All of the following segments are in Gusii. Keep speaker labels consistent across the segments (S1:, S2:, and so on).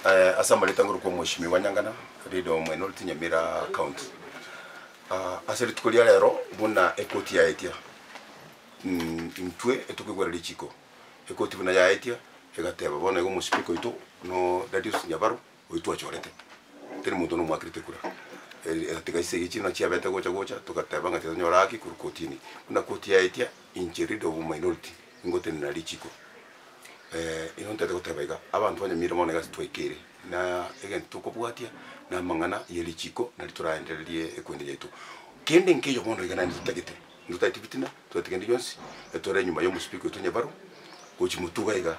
S1: Ase amareta ngorokwa Omweshimiwa Nyangana, leader o Minority Nyamira County. Ase rituko ria rero buna ekoti yaetia, intwe etokoigwera richiko, ekoti buna yaetia egateba bono iga omospeaker oito no Darius Nyabaro oyio twachorete, teri monto nomoakerete kura. Egatiga ase echi buna chiabete gocha gocha togateba ng'a titonyora haki korwa kotini. Buna koti yaetia, inche leader of minority ngotenena richiko. Inwe ntagete goteba iga, abanto ba Nyamira bono iga ase twaikeire, na egento tokobwatia na amang'ana ye richiko nario toraendererie ekwende yaito. Kende nkeiyo bono iga naende totagete, ntotageti fitina, totageti kende gionsi, etore enyuma ya omospeaker oito Nyabaro, gochia motwe iga iga,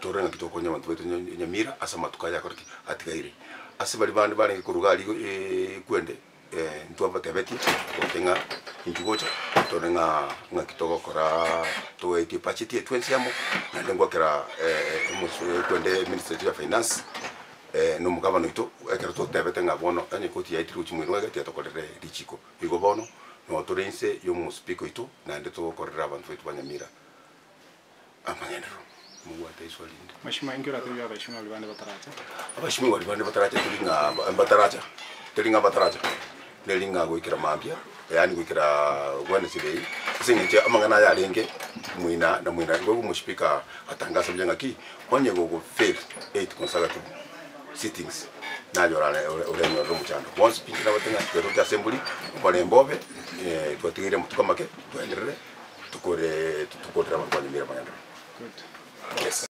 S1: torore ng'aki togokonya abanto baito Nyamira ase amatuko aya akore ki? Atigaire. Ase baria bande barenge korwa iga aria ekwende. Ntwabatebetie togote ng'a intwe gocha tore ng'a ng'aki togokora toetie ebudget yaito ense amo, naende ngwakera kwende ministry ya finance na omogabana oito ekero totebete ng'a bono onye koti yaetire gochia moino iga tiga tokorere richiko. Igo bono noo tore inse ya omospeaker oito naende togokorera abanto baito ba Nyamira amagenderero. Mobwate iswa rinde.
S2: Mheshimiwa, inki oratebie abaheshimiwa baria bande bataracha?
S1: Abaheshimiwa baria bande bataracha teri ng'a mbataracha, teri ng'a mbataracha, neri ng'a goikera mambia, yaani goikera Wednesday, ase eng'encho amang'ana aya arenge moina na moina, igo omospeaker atangasa buya ng'aki, onye gogo fail eight consecutive sittings, naye orare orenyorere omochando. Bonsi pi inche nabate ng'a tiga toche ase embori, oborembe obe, twatigeire amatuko amake, twaenderere, tokore tokorere abanto ba Nyamira amagenderero.
S2: Good.
S1: Yes.